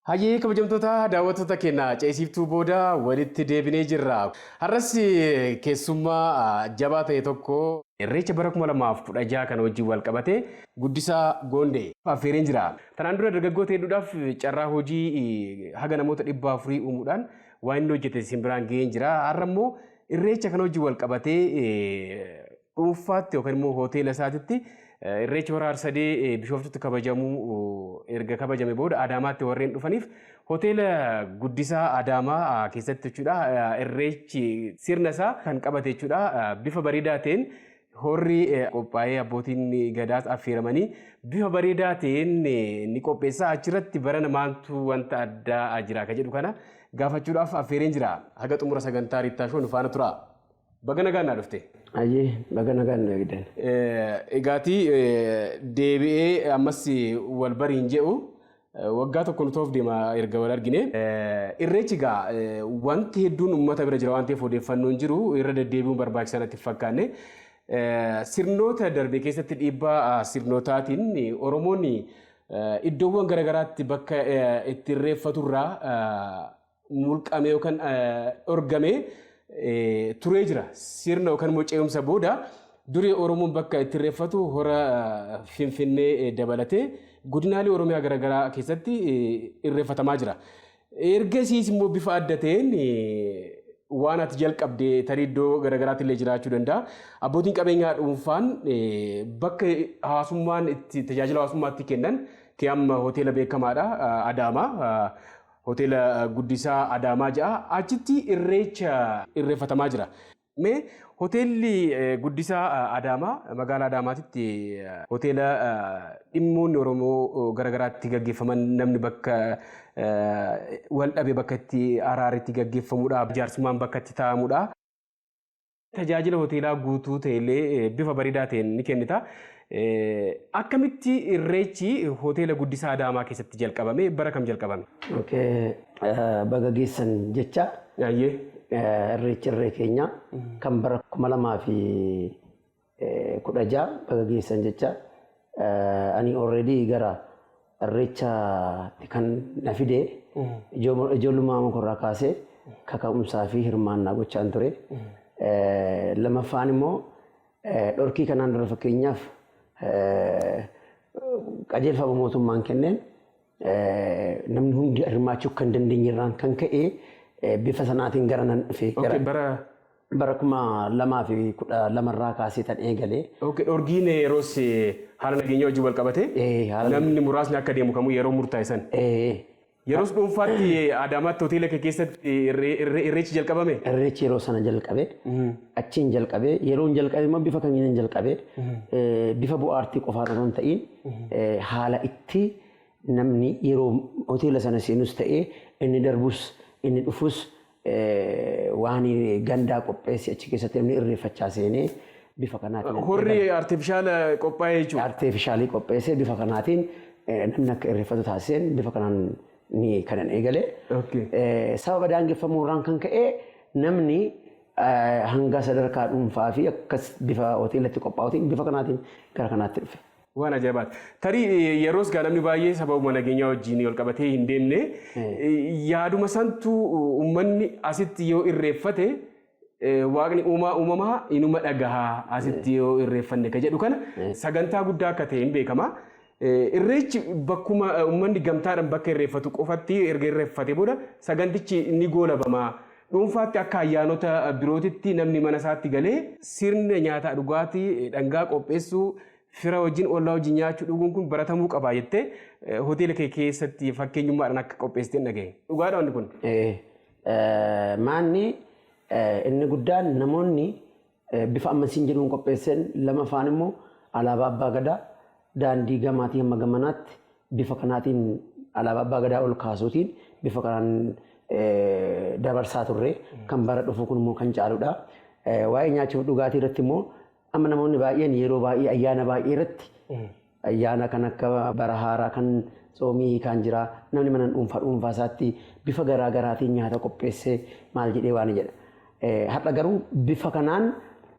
Hayyee, kabajamtoota daawwattoota keenya, ceesiftuu booda walitti deebinee jirra. Har'as keessummaa jabaa ta'e tokko Irreecha bara 2016 kana wajjin wal qabate Guddisaa Goondee affeereen jira. Tanaan dura dargaggoota hedduudhaaf carraa hojii haga namoota 400 uumuudhaan waan inni hojjete isin biraan ga'een jira. Har'a immoo Irreecha kana wajjin wal qabatee dhuunfaatti yookaan immoo hoteela isaatitti Irreecha Hora Harsadee Bishooftutti kabajamuu erga kabajame booda Adaamaatti warreen dhufaniif hoteela Guddisaa Adaamaa keessatti jechuudha, Irreechi sirna isaa kan qabate jechuudha, bifa bareedaa ta'een horri qophaa'ee, abbootiin gadaas affeeramanii bifa bareedaa ta'een ni qopheessa. Achirratti barana maaltu wanta addaa jira ka jedhu kana gaafachuudhaaf affeereen jira. Haga xumura sagantaa Riittaa Show nu faana tura. Baga nagaan naa dhufte. Ayyee, baga nagaan nu eegdan. Egaatii deebi'ee ammas wal bariin jedhu, waggaa tokko nu ta'uuf deema erga wal argine. Irreechi egaa wanti hedduun uummata bira jira waan ta'eef, odeeffannoon jiru irra deddeebi'uun barbaachisaa natti hin fakkaanne. Sirnoota darbe keessatti dhiibbaa sirnootaatiin Oromoonni iddoowwan garaagaraatti bakka itti irreeffaturraa mulqamee yookaan dhorgamee turee jira. Sirna yookaan immoo ce'umsa booda durii Oromoon bakka itti irreeffatu hora Finfinnee dabalatee godinaalee Oromiyaa garaagaraa keessatti irreeffatamaa jira. Ergasiis immoo bifa adda ta'een waan ati jalqabde tarii iddoo garaagaraatti illee jiraachuu danda'a. Abbootiin qabeenyaa dhuunfaan bakka hawaasummaan itti tajaajila hawaasummaatti kennan amma hoteela beekamaadha Adaamaa. Hoteela Guddisaa Adaamaa ja'a. Achitti Irreecha irreeffatamaa jira. Mee hoteelli Guddisaa Adaamaa magaalaa Adaamaatitti hoteela dhimmoonni Oromoo garaagaraatti gaggeeffaman, namni bakka wal dhabe bakka itti araarri itti gaggeeffamudha. Jaarsummaan bakka itti taa'amudha. Tajaajila hoteelaa guutuu ta'ellee bifa bareedaa ta'een ni kennita. Akkamitti Irreechi hoteela Guddisaa Adaamaa keessatti jalqabame? Bara kam jalqabame? Baga geessan jecha. Irreechi irree keenya kan bara 2016 baga geessan jecha. Ani already gara Irreechaatti kan na fide ijoollummaa korraa kaasee kaka'umsaa fi hirmaannaa gochaan ture. Lamaffaan immoo dhorkii kanaan dura, fakkeenyaaf qajeelfama mootummaan kenneen namni hundi hirmaachuu kan dandeenye irraan kan ka'e bifa sanaatiin gara nan dhufe. Bara Bara 2012rraa kaasee tan eegale. Okay, dhorgiin yeroos haala nageenyaa wajjin wal qabate namni muraasni akka deemu kamuu yeroo murtaa'e san. Yeroos dhuunfaatti Adaamaatti hoteela kee keessatti Irreechi jalqabame? Irreechi yeroo sana jalqabe. Achiin jalqabe. Yeroon jalqabe immoo bifa kamiin jalqabe? Bifa bu'aartii qofaan osoo hin ta'in, haala itti namni yeroo hoteela sana seenus ta'ee inni darbus inni dhufus waan gandaa qopheesse achi keessatti namni irreeffachaa seenee bifa kanaatiin. Horri artificial qophaa'ee jechuudha. Artificial qopheessee bifa kanaatiin namni akka irreeffatu taasiseen bifa kanaan ni kanan eegale. Sababa daangeffamuu irraan kan ka'e namni hanga sadarkaa dhuunfaa fi akkas bifa hoteelatti qophaa'utiin bifa kanaatiin gara kanaatti dhufe. Waan ajaa'ibaati. Tarii yeroos gaa namni baay'ee sababuma nageenyaa wajjin wal qabatee hin deemne, yaaduma santu uummanni asitti yoo irreeffate waaqni uumaa uumamaa inuma dhagaha asitti yoo irreeffanne ka jedhu kana sagantaa guddaa akka ta'e hin beekama. Irreechi bakkuma uummanni gamtaadhaan bakka irreeffatu qofatti erga irreeffate booda sagantichi ni goolabama. Dhuunfaatti akka ayyaanota birootitti namni mana isaatti galee sirna nyaataa, dhugaatii, dhangaa qopheessuu, fira wajjin, ollaa wajjin nyaachuu, dhuguun kun baratamuu qaba jettee hoteela kee keessatti fakkeenyummaadhaan akka qopheessiteen dhagaye. Dhugaadha wanni kun? Maanni inni guddaan namoonni bifa ammasiin jedhuun qopheesseen, lamaffaan immoo alaabaa abbaa gadaa daandii gamaatii hamma gamanaatti bifa kanaatiin alaabaa abbaa gadaa ol kaasuutiin bifa kanaan dabarsaa turre. Kan bara dhufu kun immoo kan caaludha. Waa'ee nyaachuuf dhugaatii irratti immoo amma namoonni baay'een yeroo baay'ee ayyaana baay'ee irratti, ayyaana kan akka bara haaraa, kan tsoomii hiikaan jira, namni mana dhuunfaa dhuunfaa isaatti bifa garaa garaatiin nyaata qopheessee maal jedhee waan jedha. Har'a garuu bifa kanaan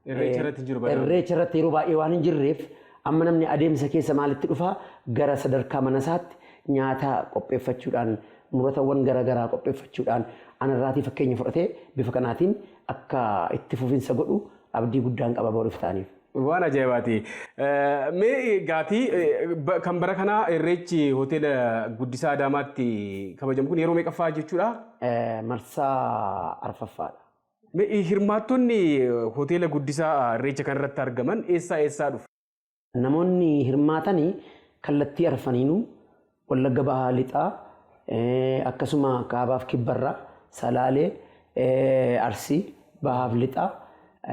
Irreecha irratti jiru. Irreecha irratti yeroo baay'ee waan hin jirreef, amma namni adeemsa keessa maalitti dhufaa gara sadarkaa mana isaatti nyaata qopheeffachuudhaan Muratawwan garaagaraa qopheeffachuudhaan anarraatii fakkeenya fudhatee bifa kanaatiin akka itti fufinsa godhu abdii guddaan qaba boruuf ta'aniif. Waan ajaa'ibaati. Mee gaatii kan bara kanaa Irreechi hoteela Guddisaa Adaamaatti kabajamu kun yeroo meeqaffaa jechuudha? Marsaa arfaffaadha. Mee hirmaattonni hoteela Guddisaa Irreecha kanarratti argaman eessaa eessaa dhufu? Namoonni hirmaatanii kallattii arfaniinuu Wallagga Bahaa Lixaa, akkasuma Kaabaaf Kibbarraa, Salaalee, Arsii, Bahaaf Lixaa.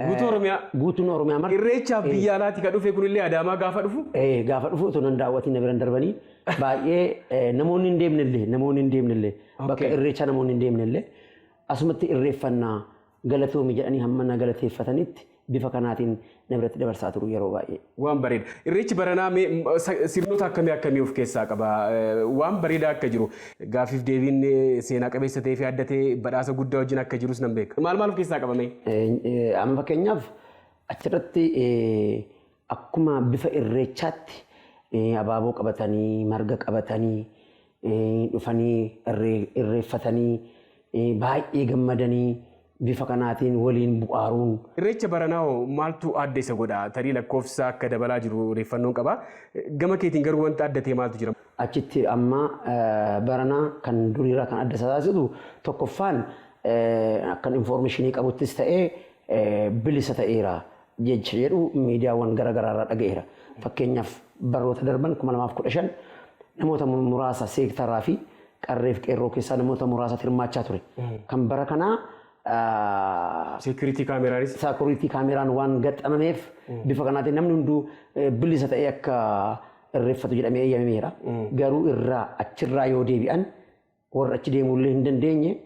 Guutuu Oromiyaa. Guutuun Oromiyaa marti. Irreechaaf biyya alaatii kan dhufe kunillee Adaamaa gaafa dhufu. Gaafa dhufu otoo nan daawwatiin na biran darbanii baay'ee namoonni hin deemnellee bakka irreechaa namoonni hin deemnellee asumatti irreeffannaa galatoomi jedhanii hamma na galateeffatanitti bifa kanaatiin na biratti dabarsaa turu yeroo baay'ee. Waan bareeda. Irreechi baranaa mee sirnoota akkamii akkamii of keessaa qaba? Waan bareedaa akka jiru gaafiif deebiin seenaa qabeessa ta'ee fi adda ta'e badhaasa guddaa wajjin akka jirus nan beeka. Maal maal of keessaa qaba mee? Amma fakkeenyaaf achirratti akkuma bifa irreechaatti abaaboo qabatanii, marga qabatanii, dhufanii irreeffatanii, baay'ee gammadanii bifa kanaatiin waliin bu'aaruun. Irreecha baranaa hoo maaltu adda isa godha? Tarii lakkoofsa akka dabalaa jiru odeeffannoon qaba. Gama keetiin garuu wanta adda ta'e maaltu jira? Achitti amma baranaa kan duriirraa kan adda isa taasisu tokkoffaan akkan information qabuttis ta'ee bilisa ta'eera jecha jedhu miidiyaawwan garaagaraa irraa dhaga'eera. Fakkeenyaaf baroota darban 2015 namoota muraasa seektaraa fi qarreef qeerroo keessaa namoota muraasa hirmaachaa ture. Kan bara kanaa Security kaameraanis. Security kaameraan waan gaxxamameef bifa kanaatiin namni hunduu bilisa ta'ee akka irreeffatu jedhamee eeyyamameera. Garuu irraa achirraa yoo deebi'an warra achi deemuullee hin dandeenye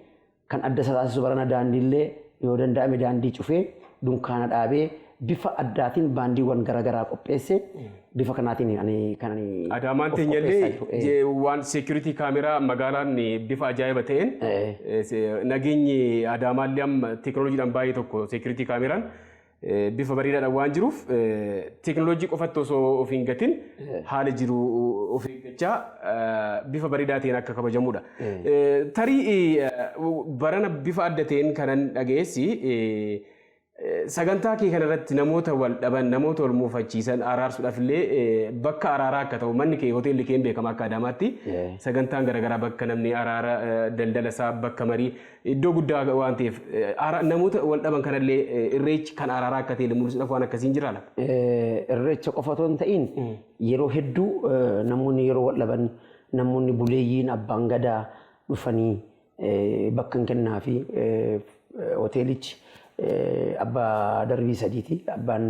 kan adda isa taasisu barana daandiillee yoo danda'ame daandii cufee, dunkaana dhaabee, bifa addaatiin baandiiwwan garaagaraa qopheesse, bifa kanaatiin ani kan ani Adaamaan of teenyallee qopheessaa jiru. waan security kaameraa magaalaan bifa ajaa'iba ta'een nageenyi Adaamaallee amma teekinooloojiidhaan baay'ee tokko security kaameraan bifa bareedaadhaan waan jiruuf teekinooloojii qofatti osoo of hin gatin haala jiru of eeggachaa bifa bareedaa ta'een akka kabajamudha. Tarii barana bifa adda ta'een kanan dhageessi sagantaa kee kanarratti namoota wal dhaban, namoota wal muufachiisan araarsuudhaaf illee bakka araaraa akka ta'u, manni kee hoteelli kee beekama akka Adaamaatti sagantaan garaagaraa bakka namni araara daldala isaa bakka marii iddoo guddaa waan ta'eef namoota wal dhaban kanallee irreechi kan araaraa akka ta'e mul'isuudhaaf waan akkasiin jira laata? Irreecha qofa otoo hin ta'in yeroo hedduu namoonni yeroo wal dhaban namoonni buleeyyiin abbaan gadaa dhufanii bakka hin kennaa fi hoteelichi abbaa darbii sadiiti. Abbaan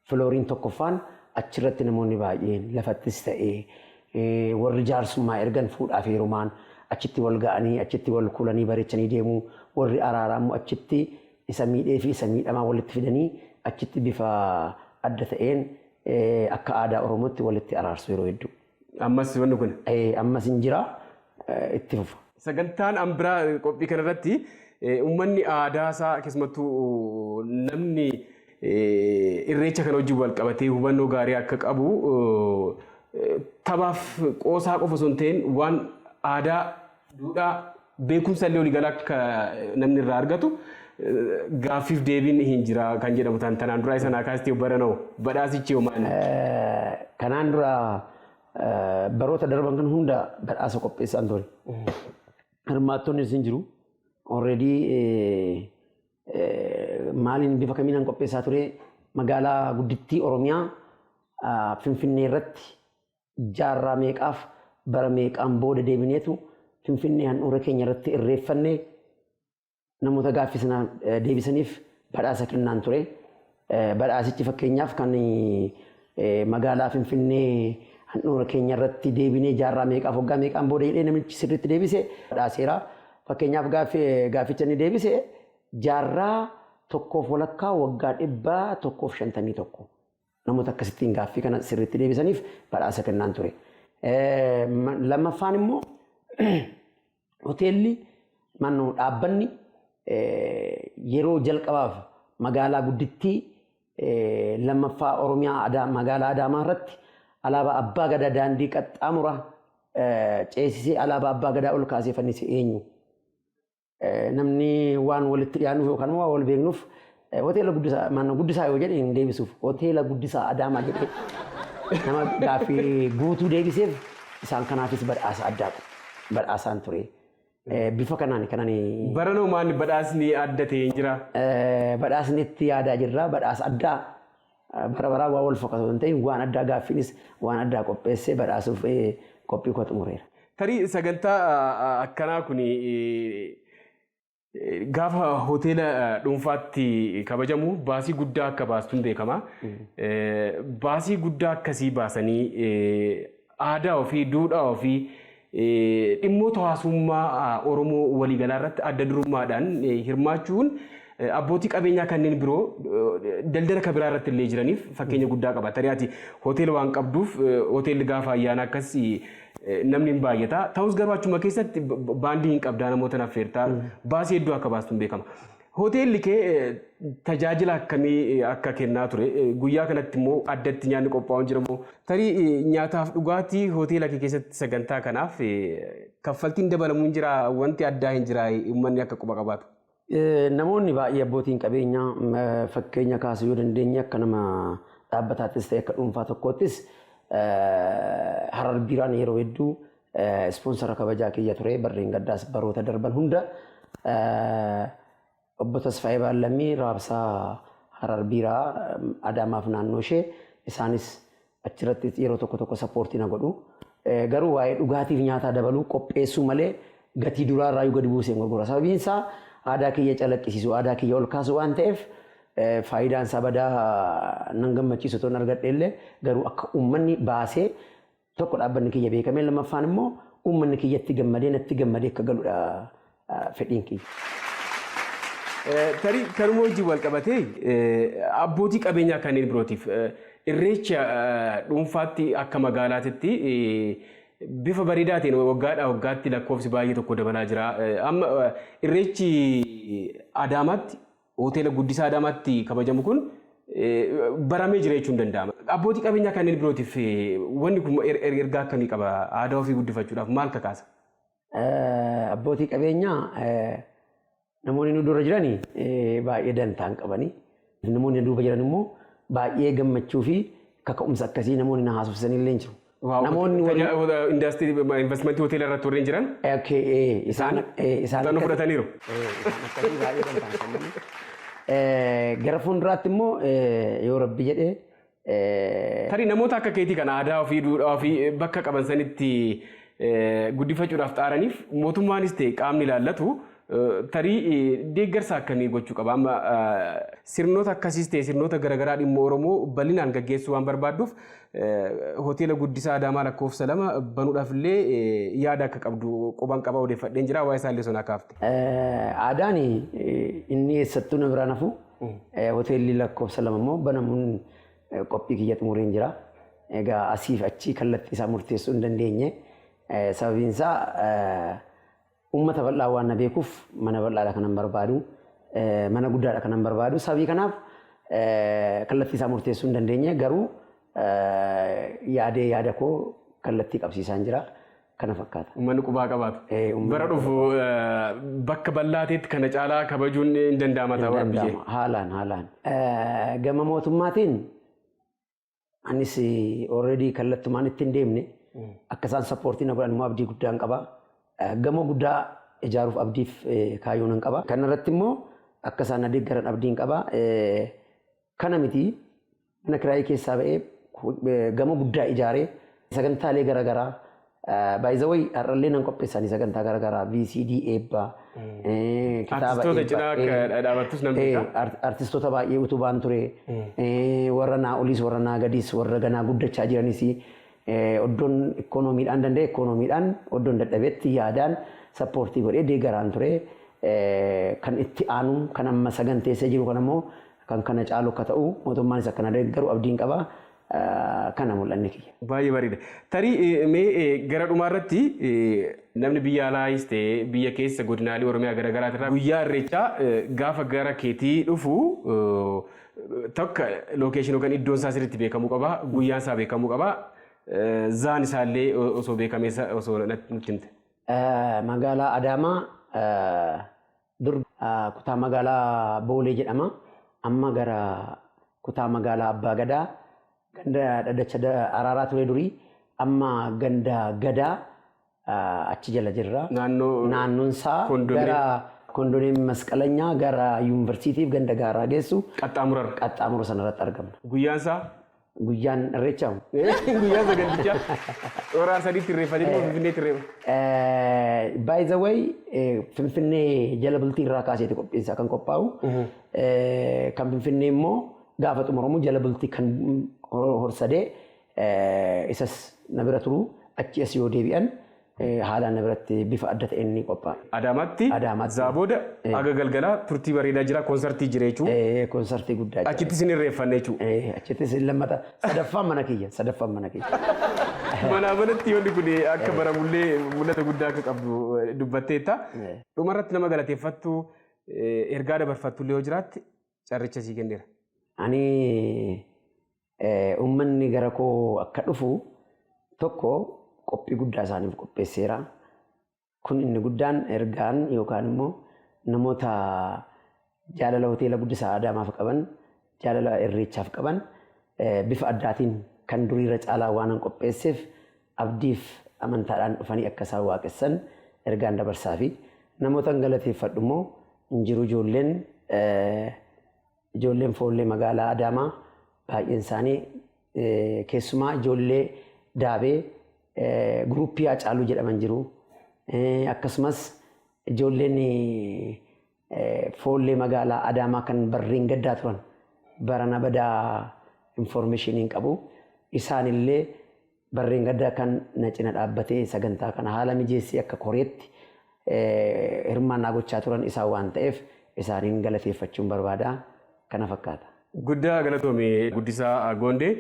flooriin tokkoffaan achirratti namoonni baay'een lafattis ta'ee warri jaarsummaa ergan fuudhaa fi heerumaan achitti wal ga'anii, achitti wal kuulanii bareechanii deemuu, warri araaraa immoo achitti isa miidhee fi isa miidhamaa walitti fidanii achitti bifa adda ta'een akka aadaa Oromootti walitti araarsu yeroo hedduu. Ammas wanni kun. Ammas hin jira, itti fufa. Sagantaan an biraa qophii kanarratti uummanni aadaa isaa keessumattuu namni irreecha kana wajjin wal qabatee hubannoo gaarii akka qabu taphaaf qoosaa qofa osoo hin ta'in waan aadaa, duudhaa, beekumsa illee waliigala akka namni irraa argatu gaaffiif deebiin hin jira kan jedhamu tan tanaan duraa isa naa kaastee baranoo badhaasichi hoo maali? Kanaan dura baroota darban kan hunda badhaasa qopheessaan ture. Hirmaattonnis hin jiru. Already maaliin bifa kamiinaan qopheessaa ture? Magaalaa guddittii Oromiyaa Finfinnee irratti jaarraa meeqaaf bara meeqaan booda deebineetu Finfinnee handhuura keenya irratti irreeffannee namoota gaaffii sana deebisaniif badhaasa kennaan ture. Badhaasichi fakkeenyaaf kan magaalaa Finfinnee handhuura keenya irratti deebinee jaarraa meeqaaf waggaa meeqaan booda jedhee namichi sirriitti deebise badhaaseera. Fakkeenyaaf gaafficha inni deebise jaarraa tokkoof walakkaa, waggaa 151. Namoota akkasittiin gaaffii kana sirriitti deebisaniif badhaasa kennaan ture. Lammaffaan immoo hoteelli mannu dhaabbanni yeroo jalqabaaf magaalaa guddittii lammaffaa Oromiyaa magaalaa Adaamaa irratti alaabaa abbaa gadaa daandii qaxxaamura Ceesisee alaabaa abbaa gadaa ol kaasee fannise eenyu? Namni waan walitti dhiyaanuuf yookaan immoo waan wal beeknuuf hoteela Guddisaa mana Guddisaa yoo jedhe hin deebisuuf. Hoteela Guddisaa Adaamaa jedhee nama gaaffii guutuu deebiseef isaan kanaafis badhaasa addaa badhaasaan ture. Bifa kanaan kanan Baranoo maanni badhaasni adda ta'e hin jiraa? Badhaasni itti yaadaa jirra. Badhaasa addaa bara baraa waan wal fakkaatu hin ta'in, waan addaa, gaaffiinis waan addaa qopheessee badhaasuuf qophii koo xumureera. Tarii sagantaa akkanaa kun gaafa hoteela dhuunfaatti kabajamu baasii guddaa akka baastuun beekama. Baasii guddaa akkasii baasanii aadaa ofii, duudhaa ofii, dhimmoota hawaasummaa Oromoo waliigalaa irratti adda durummaadhaan hirmaachuun abbootii qabeenyaa kanneen biroo daldala kan biraa irratti illee jiraniif fakkeenya guddaa qaba. Tarii ati hoteela waan qabduuf hoteelli gaafa ayyaana akkas namni hin baay'ata. Ta'us garuu achuma keessatti baandii hin qabdaa, namoota affeertaa, baasii hedduu akka baastuun beekama. Hoteelli kee tajaajila akkamii akka kennaa ture? Guyyaa kanatti immoo addatti nyaanni qophaa'u jira moo? Tarii nyaataaf dhugaatii hoteela kee keessatti sagantaa kanaaf kaffaltiin dabalamuun jira, wanti addaa hin jira, uummanni akka quba qabaatu? Namoonni baay'ee, abbootiin qabeenyaa, fakkeenya kaasuu yoo dandeenye, akka nama dhaabbataattis ta'e akka dhuunfaa tokkoottis, Harar Biiraan yeroo hedduu sponsor kabajaa kiyya ture. Barreen gaddaas baroota darban hunda obbo Tasfaayee Baallammii, raabsaa Harar Biiraa Adaamaaf naannoo ishee, isaanis achirratti yeroo tokko tokko support na godhu. Garuu waa'ee dhugaatiif nyaataa dabaluu qopheessuu malee gatii duraa irraa gadi buusee hin gurgura. Sababiin isaa aadaa kiyya calaqqisiisu, aadaa kiyya ol kaasu waan ta'eef, faayidaan isaa badaa nan gammachiisu otoo hin argadhe illee, garuu akka uummanni baasee, tokko dhaabbanni kiyya beekamee, lammaffaan immoo uummanni kiyyatti gammadee, natti gammadee akka galudha fedhiin kiyya. Tarii kanuma wajjin wal qabatee abbootii qabeenyaa kanneen birootiif, irreecha dhuunfaatti akka magaalaatitti bifa bareedaa ta'een waggaadhaa waggaatti lakkoofsi baay'ee tokko dabalaa jira. Amma irreechi Adaamaatti, hoteela Guddisaa Adaamaatti kabajamu kun baramee jira jechuun danda'ama. Abbootii qabeenyaa kanneen birootiif wanni kun ergaa akkamii qaba? Aadaa ofii guddifachuudhaaf maal kakaasa? Abbootii qabeenyaa, namoonni nu dura jiran baay'ee dantaan qabani. Namoonni duuba jiran immoo baay'ee gammachuu fi kaka'umsa akkasii namoonni na haasofsiisan illee hin jiru. Namoonni indaastirii investmentii hoteela irratti warreen jiran isaan isaan muuxannoo fudhataniiru. Isaan akkasii baay'ee dantaan qabani. Gara fuulduraatti immoo yoo Rabbi jedhee Tarii namoota akka keetii kana aadaa ofii, duudhaa ofii bakka qaban sanitti guddifachuudhaaf xaaraniif mootummaanis ta'e qaamni ilaallatu tarii deeggarsa akkamii gochuu qaba? Amma sirnoota akkasiis ta'e sirnoota garaagaraa dhimma Oromoo bal'inaan gaggeessuu waan barbaadduuf hoteela Guddisaa Adaamaa lakkoofsa 2 banuudhaaf illee yaada akka qabdu quban qaba, odeeffadheen jira. Waa'ee isaallee sonaa kaafte. Aadaan inni eessattuu na biraan hafu. Hoteelli lakkoofsa 2 immoo banamuun qophii kiyya xumureen jira. Egaa asiif achii kallattii isaa murteessuu hin dandeenye. Sababiin isaa uummata bal'aa waan na beekuuf mana bal'aadha kanan barbaadu. Mana guddaadha kanan barbaadu. Sababii kanaaf kallattii isaa murteessuu hin dandeenye, garuu yaadee yaada koo kallattii qabsiisaan jira. Kana fakkaata. Uummanni qubaa qabaatu. Bara dhufu bakka bal'aa ta'etti kana caalaa kabajuun hin danda'ama ta'a warra biyyee. Haalaan haalaan. Gama mootummaatiin anis already kallattumaan itti hin deemne, akka isaan support na godhan immoo abdii guddaan qaba. Gamoo guddaa ijaaruuf abdiif kaayyoo nan qaba. Kana irratti immoo akka isaan na deeggaran abdiin qaba. Kana miti, mana kiraayii keessaa ba'ee gamoo guddaa ijaaree sagantaalee garaagaraa, by the way, har'allee nan qopheessanii sagantaa garaagaraa, VCD eebbaa, kitaaba Artistoota cinaa akka dhaabattus nan beeka. Artistoota baay'ee utubaan ture. Warra naa oliis, warra naa gadiis, warra ganaa guddachaa jiranis, iddoon ikoonomiidhaan danda'e ikoonomiidhaan, iddoon dadhabetti yaadaan support godhee deeggaraan ture. Kan itti aanu, kan amma saganteessee jiru kan ammoo kan kana caalu akka ta'u, mootummaanis akkana deeggaru abdiin qaba. Kana mul'anni kiyya. Baay'ee bareeda. Tarii mee gara dhumaa irratti namni biyya alaayis ta'e biyya keessa godinaalee Oromiyaa garaagaraa irraa guyyaa irreechaa gaafa gara keetii dhufu, tokko location yookaan iddoon isaa sirriitti beekamuu qaba. Guyyaan isaa beekamuu qaba. Zaan isaallee osoo beekamee osoo nutti himte. Magaalaa Adaamaa dur kutaa magaalaa Boolee jedhama. Amma gara kutaa magaalaa Abbaa Gadaa ganda dhaddacha araaraa ture durii amma ganda Gadaa achi jala jirra. Naannoo Naannoon isaa Kondominiyeem. gara kondominiyeem Masqalanyaa gara yuunivarsiitiif ganda gaaraa geessu qaxxaamurarra. Qaxxaamura sanarratti argamna. Guyyaan isaa? Guyyaan irreechaa Guyyaa sagantichaa Hora Sadiitti irreeffatee moo Finfinneetti irreeffa? By the way, Finfinnee jala bultii irraa kaaseeti qophiinsaa kan qophaa'u. Kan Finfinnee immoo gaafa xumuramu jala bultii kan horsadee isas na bira turu achi as yoo deebi'an haalaan na biratti bifa adda ta'een ni qophaa'a. Adaamaatti Adaamaatti. Zaa booda haga galgalaa turtii bareedaa jira, koonsartii jira jechuudha. Koonsartii guddaa jira. Achitti isin irreeffanne jechuudha. Achittis lammata sadaffaan mana kiyya, sadaffaan mana kiyya. Manaa manatti yoonni kun akka baramullee mul'ata guddaa akka qabdu dubbatteetta. Dhumarratti nama galateeffattu, ergaa dabarfattu illee yoo jiraatte carricha sii kenneera. Ani uummanni gara koo akka dhufu tokko qophii guddaa isaaniif qopheesseera. Kun inni guddaan ergaan yookaan immoo namoota jaalala hoteela Guddisaa Adaamaaf qaban, jaalala irreechaaf qaban bifa addaatiin kan duriirra caalaa waan an qopheesseef abdiif amantaadhaan dhufanii akka isaan waaqessan ergaan dabarsaa fi namoota galateeffadhu immoo hin jiru. Ijoolleen foollee magaalaa Adaamaa baay'een isaanii, keessumaa ijoollee daabee guruppii Haacaaluu jedhaman jiru. Akkasumas ijoolleen foollee magaalaa Adaamaa kan barreen gaddaa turan barana badaa information hin qabu. Isaanillee barreen gaddaa kan na cina dhaabbatee sagantaa kana haala mijeessee akka koreetti hirmaannaa gochaa turan isaan waan ta'eef isaaniin galateeffachuun barbaada. Kana fakkaata. Guddaa galatoome, Guddisaa Gondee.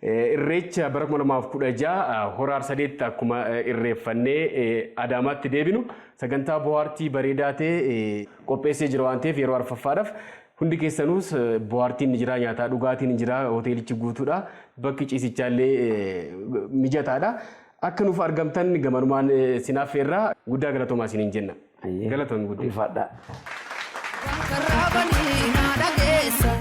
Irreecha bara 2016 Hora Arsadeetti akkuma irreeffannee Adaamaatti deebinu sagantaa bohaartii bareedaa ta'e qopheessee jira waan ta'eef yeroo arfaffaadhaaf hundi keessanuus bohaartiin ni jira, nyaataa dhugaatiin ni jira, hoteelichi guutuudha, bakki ciisichaallee mijataadha. Akka nuuf argamtan gamanumaan sinaaf irraa guddaa galatoomaa isiniin jenna. Galatoomi, Guddee. Ulfaadhaa. Karraabanii na dhageessa.